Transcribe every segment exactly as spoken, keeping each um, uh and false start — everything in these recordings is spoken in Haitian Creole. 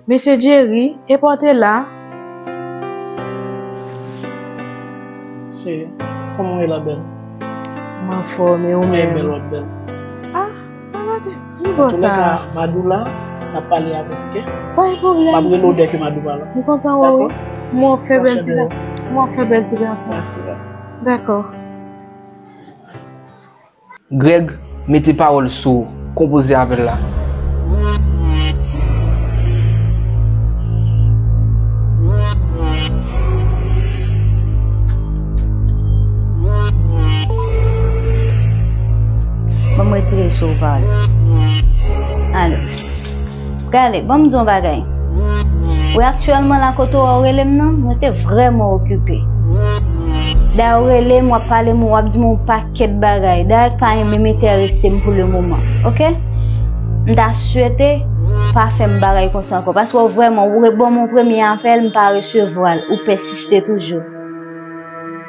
Mesye Jerry, e pa w te la? Cheri, kòman w ye la, bèl? M anfòm, e ou menm? Mwen bèl, w ap bèl. Ah, pa gade, ki bò sa? Antoulèka, Madou la, n ap pale avè l, oke? Pa gen pwoblèm. M ap rele w dèke Madou pa la. M kontan wè w wi. Dakò? M wè w fè bèl ti gason. M wè w fè bèl ti gason. Mèsi, bèl. Dakò. Greg, mete pawòl sou konpoze avè l la. Ban m retire sou ou pawòl. Alo. Gade, ban m di w yon bagay. Wi, aktyèlman la kote w a w rele m nan, mwen te vrèman okipe. Dayè w rele m, w ap pale m, w ap di m yon pakèt bagay. Dayè k pa menm enterese m pou le moman, oke? M ta swete pa fè m bagay konsa ankò. Paske w vrèman, ou re-, ban m yon premye apèl, m pa resevwa l, ou pèsiste toujou.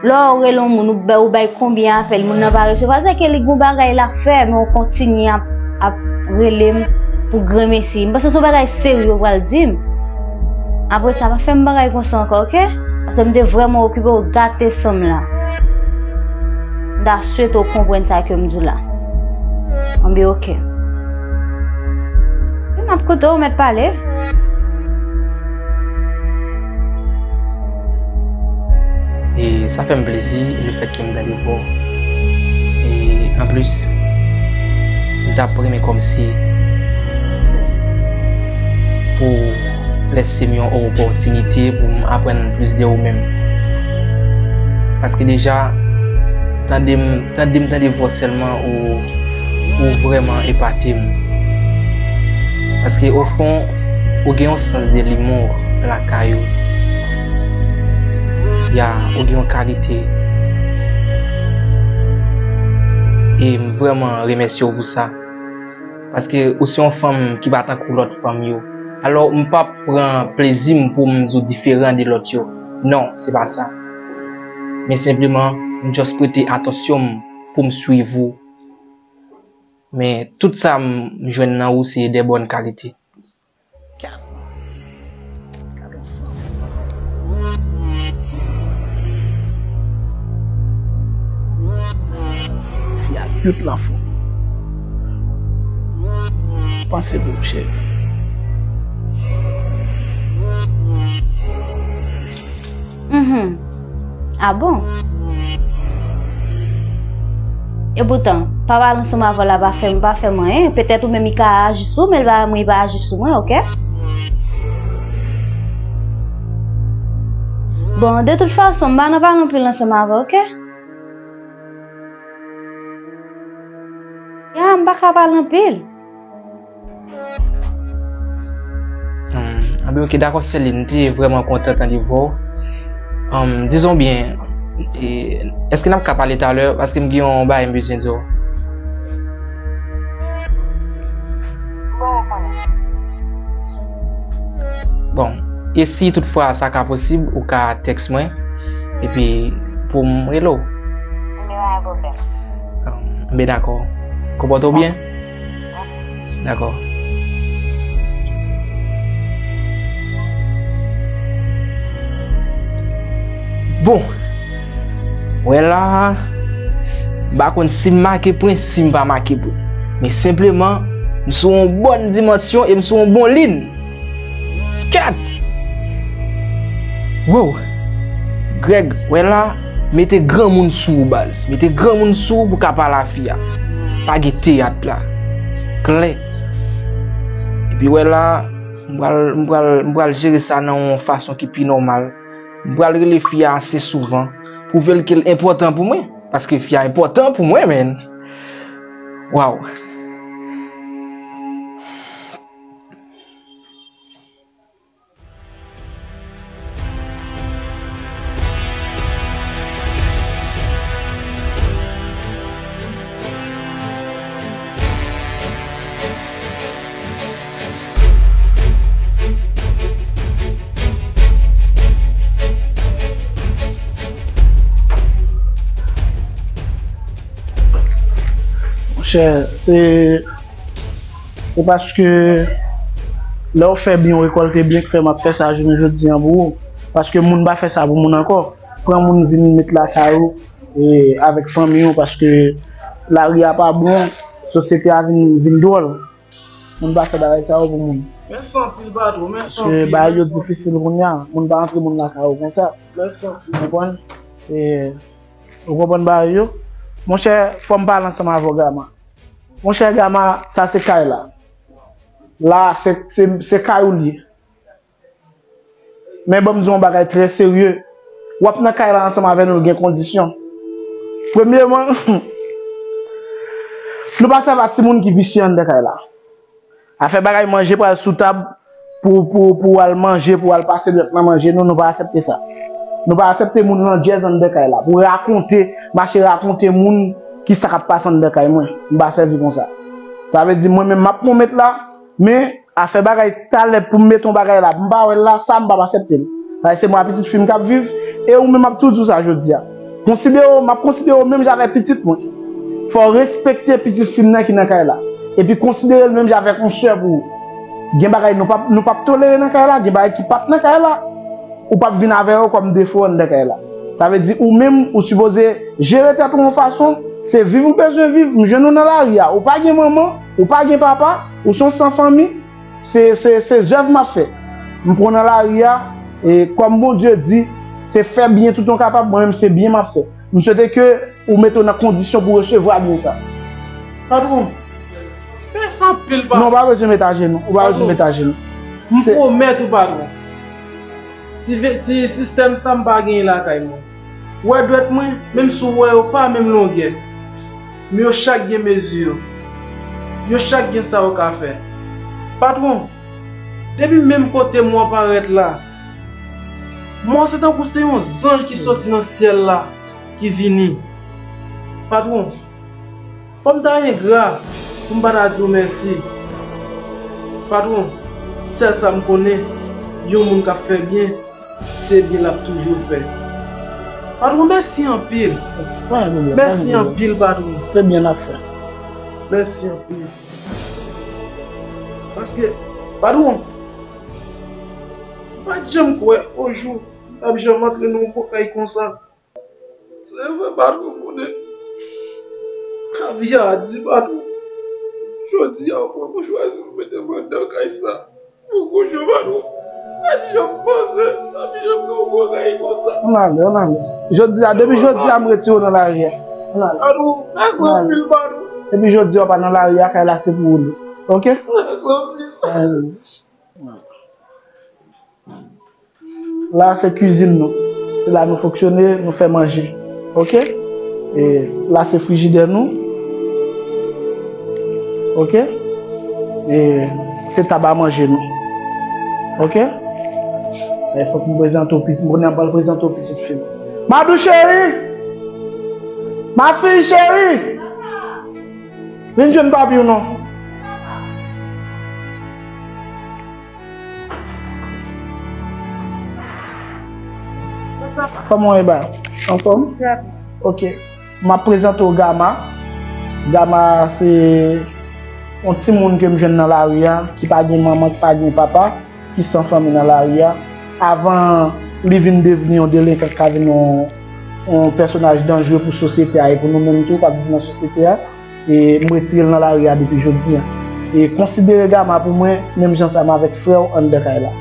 Lè w rele yon moun, ou bay, ou bay konbyen apèl, moun nan pa resevwa, se ke li gon bagay l ap fè, men w kontinye ap, ap rele m pou granmesi. M panse se yon bagay serye w pral di m. Apre sa, pa fè m bagay konsa ankò, oke? Paske m te vrèman okipe, w gate san m la. M ta swete w konprann sa ke m di w la. Anben, oke. M ap koute w, mèt pale. E sa fè m plezi lefètke m tande vwa w. E anplis, m t ap renmen kòmsi pou w lese m yon opòtinite pou m aprann plis de ou menm. Paske deja, tande m, tande m tande vwa w sèlman, ou, ou vrèman epate m. Paske ofon, ou gen yon sans de limour lakay ou. Ya, ou gen yon kalite. E m vrèman remèsye w pou sa. Paske ou se yon fanm ki pa tankou lòt fanm yo. Alò, m p ap pran plezi m pou m di w diferan de lòt yo. Non, se pa sa. Men senpleman, m just prete atansyon m pou m swiv ou. Men tout sa m jwenn nan ou se de bòn kalite. Fi a tout lanfò. Panse pou m, cheri. Mhm. Ah bon? Epoutan, pa pale ansanm avè w la pa fè m, pa fè m anyen. Petèt ou menm li ka aji sou ou, men li pa, mwen, li pa aji sou mwen, oke? Bon, de tout fason, m pa nan pale anpil ansanm avè w, oke? Ya, m pa ka pale anpil. Hmm, anben, oke, dakò, Celine, m te vrèman kontan tande vwa w. Hmm, dizon byen, e, èske n ap ka pale talè? Paske m gen yon bagay m bezwen di w. Bon, e si toutfwa sa ka posib, ou ka tèks mwen, epi pou m rele w. Anben, pa gen pwoblèm. Hmm, anben, dakò. Konpòte w byen? Dakò. Bon. Wè la, m pa konn si m make pwen, si m pa make pwen. Men senpleman, m sou yon bòn dimansyon e m sou yon bon lin. Kèt! Wow! Greg, wè la, mete granmoun sou ou, baz. Mete granmoun sou ou pou ka pale a fi a. Pa gen teyat la. Klè. Epi wè la, m pral, m pral, m pral jere sa nan yon fason ki pi nòmal. M pral rele fi a ase souvan, pwouve l ke l enpòtan pou mwen. Paske fi a enpòtan pou mwen, man. Wow. Monchè, se, se paske Lè w fè byen, w rekòlte byen, k fè m ap fè sa jounen jodi an pou ou. Paske moun pa fè sa pou moun ankò. Pran moun vin met lakay ou e avèk fanmi w, paske lari a pa bon, sosyete a vin, vin dwòl. Moun pa fè bagay sa yo pou moun. Mèsi anpil, patwon. Mèsi anpil. Paske bagay yo difisil kounye a. Moun pa antre moun lakay ou konsa. Mèsi anpil. Ou konprann? E, ou konprann bagay yo? Monchè, fò m pale ansanm avè w, Gama. Monchè, Gama, sa se kay la. La, se, se, se kay ou li ye. Men ban m di w yon bagay trè serye. W ap nan kay la ansanm avè nou, l gen kondisyon. Premyeman, nou pa sèvi a timoun ki visye anndan kay la. Afè bagay manje pral sou tab pou, pou, pou al manje, pou al pase dwèt nan manje nou, nou pa aksepte sa. Nou pa aksepte moun landjèz anndan kay la. Pou rakonte, mache rakonte moun kisa k ap pase anndan kay mwen. M pa sèvi konsa. Sa vle di mwen menm m ap pwomèt la, men afè bagay talè pou m mete yon bagay la, pou m pa wè l la, sa m p ap aksepte l. Paske se mwen ak pitit fi m k ap viv, e ou menm m ap tou di w sa jodi a. Konsidere w, m ap konsidere w menm jan avèk pitit mwen. Fò w respekte pitit fi m nan ki nan kay la. Epi konsidere l menm jan avèk yon sè pou ou. Gen bagay nou p ap, nou p ap tolere nan kay la, gen bagay ki pa t nan kay la. Ou p ap vin avè yo kòm defo anndan kay la. Sa vle di ou menm, ou sipoze jere tèt ou yon fason, se viv ou bezwen viv, m jwenn ou nan lari a, ou pa gen manman, ou pa gen papa, ou se yon san fanmi, se, se, se zèv m ap fè. M pran nan lari a, e kòm Bondye di, se fè byen tout yon kapab, mwen menm se byen m ap fè. M swete ke ou mete w nan kondisyon pou resevwa byen sa. Patwon, mèsi anpil, patwon. Non, ou pa bezwen met ajenou. Ou pa bezwen met ajenou. M pwomèt ou, patwon. Ti ve-, ti sistèm sa m pa genyen lakay mwen. Ou wè dwèt mwen, menm si w wè yo pa menm longè. Men yo chak gen mezi yo. Yo chak gen sa yo ka fè. Patwon, depi menm kote mò parèt la, mò se tankou se yon zanj ki soti nan syèl la ki vini. Patwon, fò m ta engra pou m pa ta di w mèsi. Patwon, sèl sa m konnen, yon moun k ap fè byen, se byen l ap toujou fè. Patwon, mèsi anpil. Pa gen pwoblèm, pa gen pwoblèm. Mèsi anpil, patwon. Se byen n ap fè. Mèsi anpil. Paske, patwon, m pa t janm kwè yon jou m t ap janm antre nan yon bon kay konsa. Se vre, patwon, konnen kavya a di, patwon. Jodi a, ou pran pou chwazi pou mete mwen anndan kay sa. Pou kouche, patwon. Pa t janm panse, pa t janm gen yon bagay konsa. Ann ale, ann ale. Jodi a, depi jodi a, m retire w nan lari a. Ann ale. Patwon, mèsi anpil, patwon. Depi jodi a, w pa nan lari a, kay la se pou ou li. Oke? Mèsi anpil. Ann ale. La se kwizin nou. Se la nou fonksyone, nou fè manje. Oke? E la se frijidè nou. Oke? E se tab a manje nou. Oke? E fòk m prezante w pitit, m konnen m pral prezante w pitit fi m. Madou cheri! Ma fille chérie! Vin jwenn papi w non. Kòman w ye, ba? Anfòm? Trè byen. Oke. M ap prezante w Gama. Gama se yon timoun ke m jwenn nan lari a, ki pa gen manman, ki pa gen papa, ki san fanmi nan lari a. Avan li vin devni yon delenkan, k ka vin yon, yon pèsonaj danjre pou sosyete a e pou nou menm tou k ap viv nan sosyete a. E m retire l nan lari a depi jodi a. E konsidere Gama pou mwen, menm jan sa m avèk frè w anndan kay la.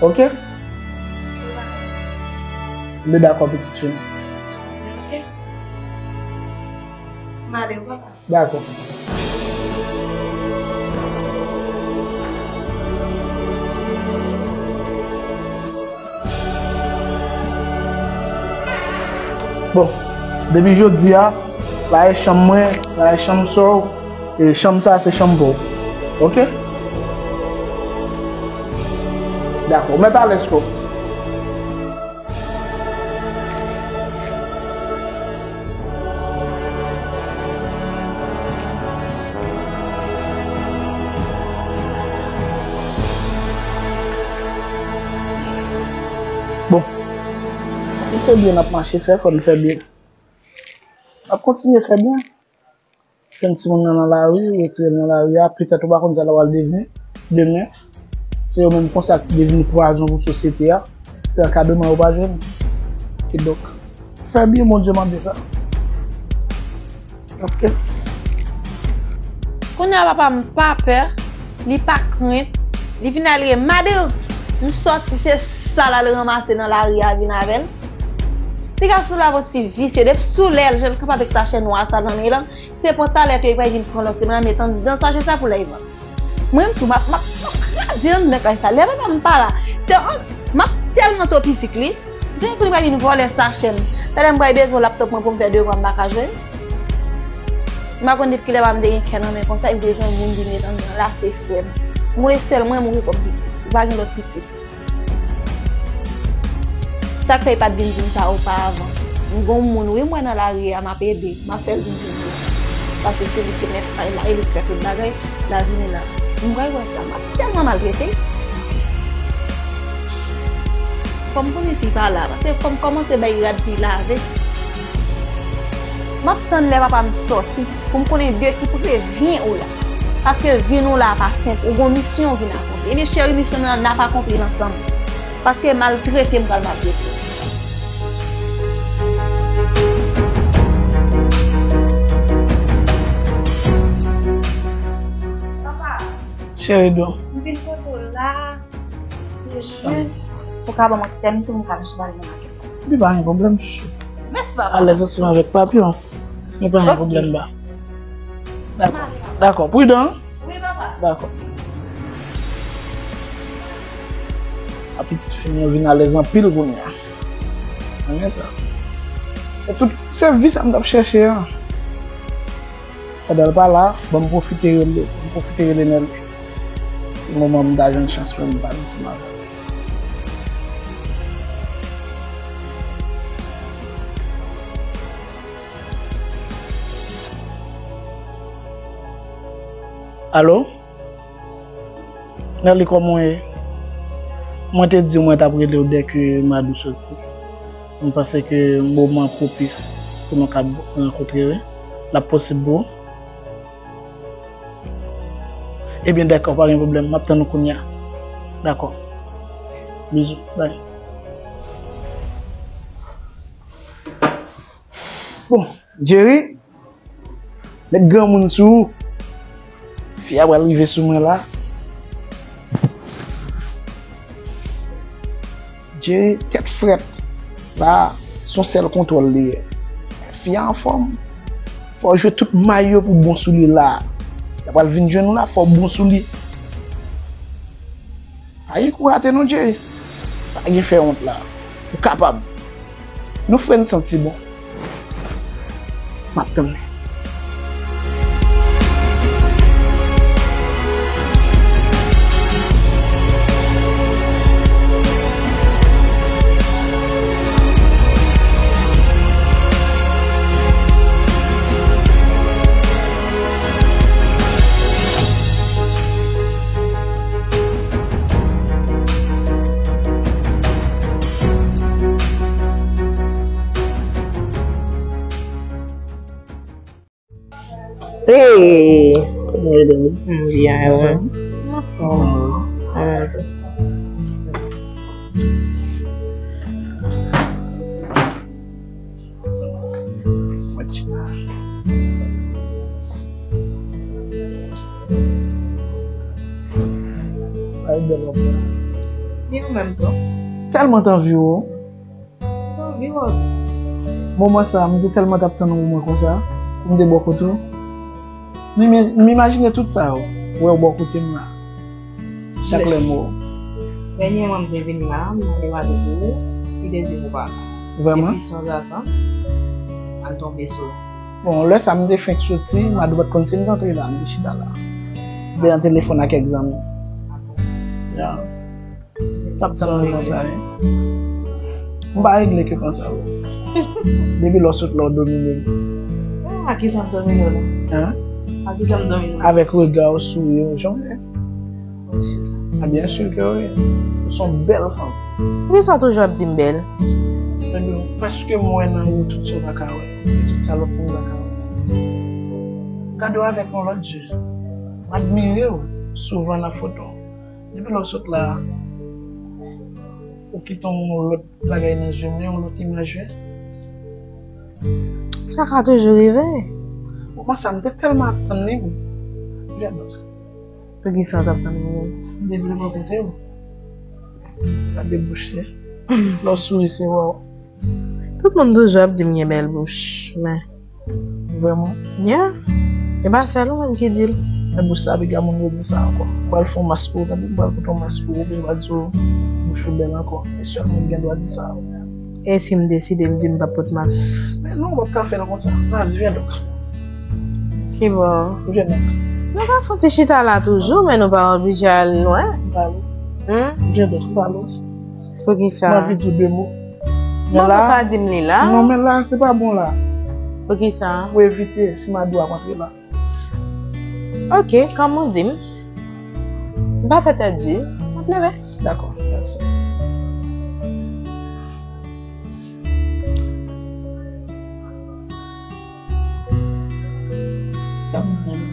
Oke? M dakò, pitit fi m. Oke. M ale, papa. Dakò. Bon, depi jodi a, la e chanm mwen, la e chanm sè w, e chanm sa a se chanm pa w. Oke? Dakò, ou mèt alèz kò w. Bon, nou se byen n ap mache fè, fò n fè byen. N ap kontinye fè byen. Jwenn timoun nan nan lari, ou retire l nan lari a, petèt ou pa konn sa l ap al devni demen. Se yo menm konsa ki devni pwazon pou sosyete a. Se ankadreman yo pa jwenn. Kidonk, fè byen Bondye mande sa. Ok. Kounye a papa m pa pè, li pa krent, li vin al re Madrid. M sòti, se sa l al ranmase nan lari a vin avè l. Ti gason la yon ti visye, depi sou lè l, jan l kanpe avèk sachè nwa sa nan men l lan, se pantalèt yo, li pral vin pran lòt, li pral met anndan sachè sa pou l al vann. Mwen menm tou, m ap, m ap, m ap kraze anndan kay sa. Lè papa m pa la, se, m ap tèlman topizik li. Gen kou li pral vin vòlè sachè m. Talè m pral bezwen laptòp mwen pou m fè devwa m pa ka jwenn. M pa konn depi kilè papa m te gen kè nan men konsa, li bezwen moun vin met anndan la, se frè m. M konnen sèl mwen mouri kòm pitit. Li pa gen lòt pitit. Sa k fè li pa t vin di m sa oparavan? M gon moun wi m wè nan lari a m ap ede, m ap fè l vin jwenn mwen. Paske se li ki mèt kay la, e li k fè tout bagay, l a vini la. M pral wè sa, m ap tèlman maltrete. Fò m konnen si l pa la, paske fò m kòmanse bay rad pou l lave. M ap tann lè papa m sòti pou m konnen de ki prevyen ou la. Paske vin ou la pa senp, ou gon misyon ou vin akonpli. Ebyen cheri, misyon nou an n ap akonpli l ansanm. Paske maltrete m pral maltrete w. Cheri dou. M vin kote w la. Se jis pou w ka ban mwen ti tèm si m ka mèche pale nan makèt. Li pa gen pwoblèm, chouchou. Mèsi papa. Alèz ansanm avèk papi w. Li pa gen pwoblèm ba. Dakò. Dakò. Pridan. Wi papa. Dakò. A pitit fi m yo vin alèz anpil kounye a. Renmen sa. Se tout, se vi sa m t ap chèche a. Pandan l pa la, ban m pwofite rele, ban m pwofite rele Nelly. Se moman m ta jwenn chans pou m pale ansanm avè l. Alo? Nelly, kòman w ye? Mwen te di w mwen t ap rele w dèke Madou soti. Mwen panse ke moman pwopis pou nou kab rankontre, wi. L ap posib pou ou? Ebyen, dakò, pa gen pwoblèm. M ap tann ou kounye a. Dakò. Bizou. Bay. Bon, Jerry, met granmoun sou ou. Fi a pral rive sou mwen la. Jerry, tèt frèt. La, se yon sèl kontwòl li ye. Fi a anfòm. Fò w jwe tout may yo pou bon sou li la. L ap pral vin jwenn ou la, fò w bon sou li. Pa gen kou rate non, Jerry. Pa gen fè wont la. Ou kapab. Nou fre n santi bon. M ap tann li. Hey! Mwen byen, e ou menm? Anfòm. Anfòm tou. Mwen chita. Ay, bèl wòb la. Ni ou menm tou. Tèlman t anvi w. Moman sa a, m te tèlman t ap tann yon moman konsa, pou m te bò kote w. M, m imajine tout sa yo, wè w bò kote m la. Chak lè m wè w. Dènyèman, m te vin la, m mande Madou pou ou, li te di m ou pa la. Vrèman? Epi sanzatann, m al tonbe sou ou. Bon, lè sa a, m te fenk soti, Madou pa t konn si m t antre la, m te chita la. M te nan telefòn ak kèk zanmi. Ya. M t ap tann moman sa a, wi. M pa regle ke konsa, wi. Depi lè w sot la, w domine m. Ah, a kisa m domine w la? Hein? A kisa m domine w? Avèk rega w, souri w, jan w ye. Ou si sa? Ah, byen si ke wi. Ou se yon bèl fanm. Poukisa w toujou ap di m bèl? Ebyen, paske m wè nan ou tout sa w pa ka wè. E tout sa lòt moun pa ka wè. Gade w avèk yon lòt je. M admire w souvan nan foto. Depi lè w sot la, ou kite yon lòt bagay nan je m, yon lòt imaj wi. Sa ka toujou rive. Moman sa, m te tèlman ap tann li. Pou kisa w t ap tann li menm? M te vle bò kote w. Gade bouch li. Lè w souri, se wè w. Tout moun toujou ap di m gen bèl bouch, men. Vrèman? Yeah. E pa sèl ou menm ki di l. Men bouch sa, piga moun yo di sa ankò. M pral fè yon mas pou ou, tande? M pral pote yon mas pou ou, pou yo pa di w bouch ou bèl ankò. E sèl mwen ki gen dwa di sa. E si m deside m di m p ap pot mas? Men non, w p ap ka fè l konsa. Vas-y, viens donc. Ki bò? Viens donc. Nou ka fè yon ti chita la toujou, men nou pa oblije al lwen. Pale. Hmm? Viens donc, pale. Poukisa? M anvi di w de mo. Non, sa pa di m li la. Non, men la, se pa bon la. Poukisa? Pou evite si Madou ap antre la. Ok, kòm ou di m. M pa fè tèt di. M ap leve. Dakò, mèsi. Sa m renmen.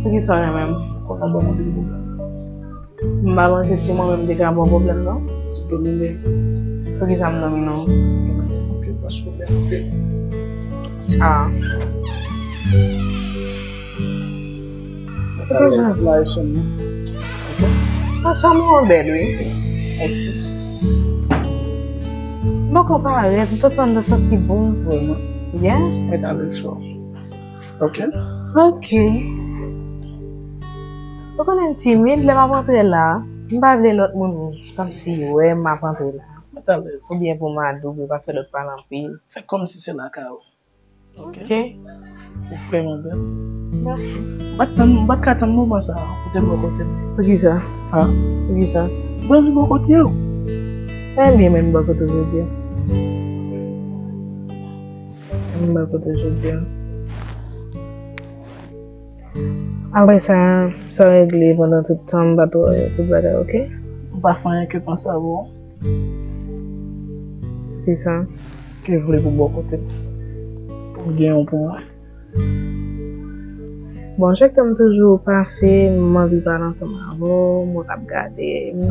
Poukisa w renmen m? Kòman bon moun te gen pwoblèm? M pa panse se mwen menm te ka ba w pwoblèm, non. Domine. Poukisa m domine w? Anpil, paske w bèl anpil. Ah. Mwen ta lè la e sèlman. Ok? Sa sèlman bèl, wi. Mèsi. M poko parèt, m santi anndan santi bon. Vrèman? Yes. Mwen ta lè sou. Ok. Ok. Ou konnen m timid, lè m ap antre la, m pa vle lòt moun kòmsi wè m ap antre la. Mèt alèz. Oubyen pou Madou, pou yo pa fè lòt pale anpil. Fè kòmsi se lakay ou. Ok. Ok. Ou vrèman bèl. Mèsi. M pa t tann, m pa t ka tann moman sa a pou te bò kote m. Poukisa? Ha? Poukisa? Mwen anvi bò kote w. Ebyen, men m bò kote w jodi a. Men m bò kote w jodi a. Apre sa, sa regle pandan tout tan, m pa twò wè tout bagay, ok? M pa fè anyen ke panse avè w. Kisa? Ke vle pou bò kote m. Pou m gen yon pou mwen. Bon, chak tan m toujou pase, m anvi pale ansanm avè w, mwen t ap gade m,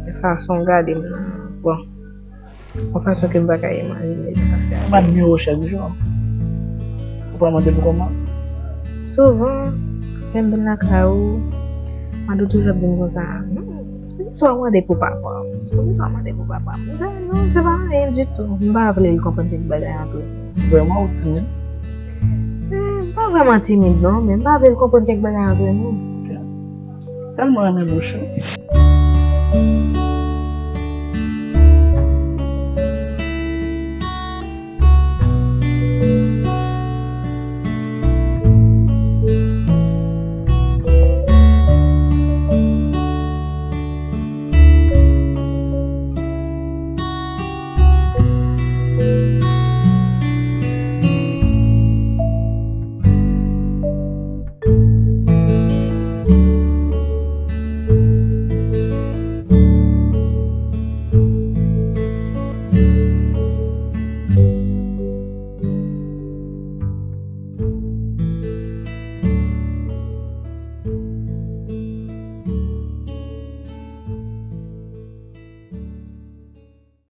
men fason w gade m nan, bon. Yon fason ke m pa ka imajine li t ap gade. Ou pa t byen wè chak jou. Ou pa mande l kòman? Souvan, lè m vin lakay ou, Madou toujou ap di m konsa, non, poukisa w mande pou papa m? Poukisa w mande pou papa m? M di, non, se pa anyen ditou. M pa vle l konprann kèk bagay antre nou. Vrèman, ou timid? Eh, m pa vrèman timid, non, men m pa vle l konprann kèk bagay antre nou. Ok. Tèlman renmen bouch ou.